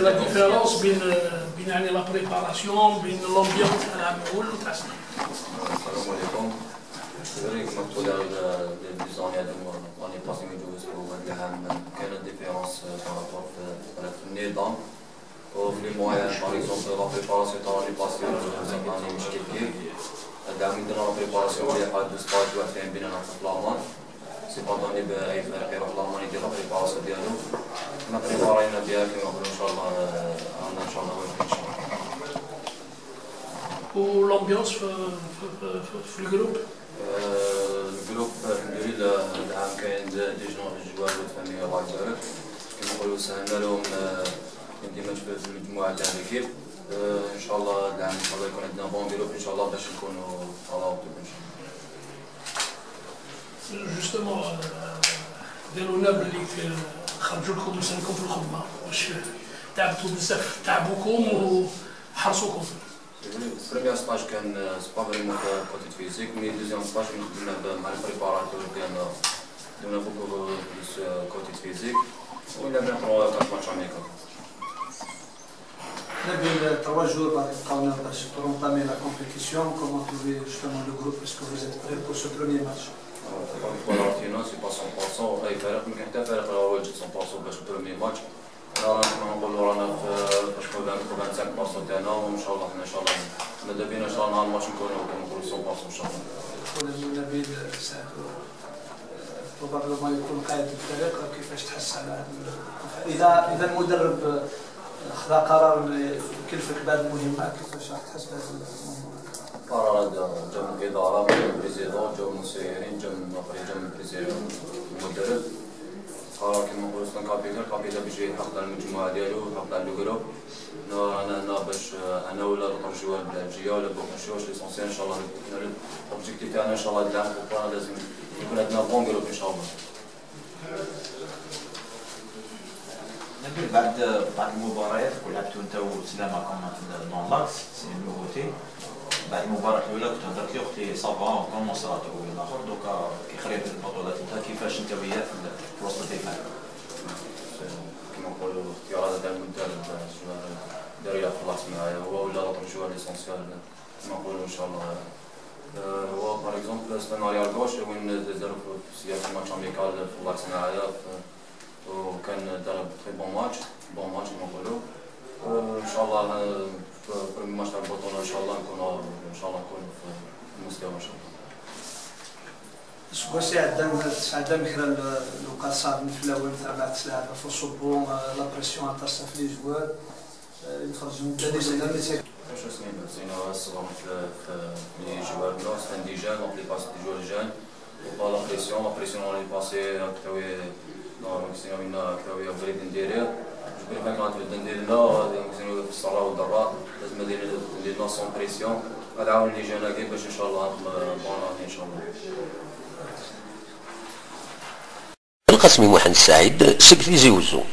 la différence بين يعني la préparation، بين l'ambiance تاع العام الاول وتاع السنة؟ السلام عليكم. c'est كما تقول les années هادو l'année passée mais جوزتو هاد العام كاينه différence par rapport في النظام وفي les moyens. par exemple la préparation تاع l'année passée cette année مش كيف كيف. هاد العام درنا la préparation مليحة، deux stages، واحد فيهم بيننا في l'Allemagne. c'est pas donné بأي فريق يروح l'Allemagne يدير la préparation ديالو. حنا بريبارينا بها كيما نقولو، ان شاء الله عندنا ان شاء الله واجدين ان شاء الله. و l'ambiance في ال groupe؟ ال groupe الحمد لله العام كاين des jeunes joueurs فامي، الله يبارك، كيما نقولوا سهلنا لهم الاندماج في المجموعة تاع l'équipe. ان شاء الله العام ان شاء الله يكون عندنا bon groupe ان شاء الله باش نكونوا على وقت ان شاء الله. justement داروا لنا باللي خرجوا لكم لسانكم في الخدمة، واش تعبتوا بزاف، تعبوكم وحرصوكم؟ premier stage كان c'est pas vraiment côté physique، mais deuxième stage وين خدمنا مع ال préparateur ديالنا، درنا beaucoup plus côté physique ولعبنا 3 4 matchs amicaux. Nabil, 3 jours باقي باش pour entamer la compétition. Comment trouvez justement le groupe؟ Est-ce que vous êtes prêts pour ce premier match؟ voilà، c'est pas 100%. اي فريق، ما كاين حتى فريق راه واجد 100% باش ال premier match. رانا كما نقولوا رانا في باش 25% تاعنا، وان شاء الله حنا ان شاء الله ماذا بينا ان شاء الله نهار الماتش نكونوا كما نقولوا 100% ان شاء الله. خونا نبيل ساعته probablement يكون قائد الفريق، كيفاش تحس على اذا المدرب خذا قرار يكلفك بهذه المهمه، كيفاش راح تحس بهذه المهمة؟ القرار هذا جا من الاداره، من ال président، جا من المسيرين، جا من جا من ال président، المدرب. قرار كيما نقولوا c'est un capitaine، ال capitaine باش يحافظ على المجموعة ديالو، يحافظ على ال groupe. انا هنا باش انا ولا l'autre joueur بالجيه ولا بوكنشوش، l'essentiel ان شاء الله l'objectif تاعنا ان شاء الله هذا العام لازم يكون عندنا bon groupe ان شاء الله. نبيل، بعد المباريات ولعبتوا انت وسلامه comme dans l'axe، c'est nouveauté. بعد المباراة الأولى كنت هضرت لي قلت لي ça va، commence تقول الآخر. دوكا كي خريت البطولات انت كيفاش انت وياه في وسط الدفاع؟ كيما نقولوا اختيار هذا تاع المدرب، دار يلعب في l'axe معايا هو ولا l'autre joueur، l'essentiel كيما نقولوا ان شاء الله هو par exemple c'est un arrière gauche وين دار في match amical في l'axe معايا وكان دار très bon match، bon match كيما نقولوا. ان شاء الله في premier match تاع البطولة ان شاء الله نكونوا ان شاء الله نكونوا في المستوى ان شاء الله. سكوسي عندنا مكرا الوقت صعب في الاول تاع بعد تلعب في الصبون، la pression ترسى في les joueurs يخرج من 10 سنين زينا الصغار في les joueurs، non c'est des jeunes، donc les passes des joueurs jeunes و pas la pression، la pression l'année passée كتاوي donc سينا وين كتاوي بريد نديريه. je préfère كانت ندير لنا في الصلاة والضراء لازم ندير لنا sans pression. هذا عاون les jeunes باش ان شاء الله bonne ان شاء الله. القسمي محمد سعيد سكتيزي وزو.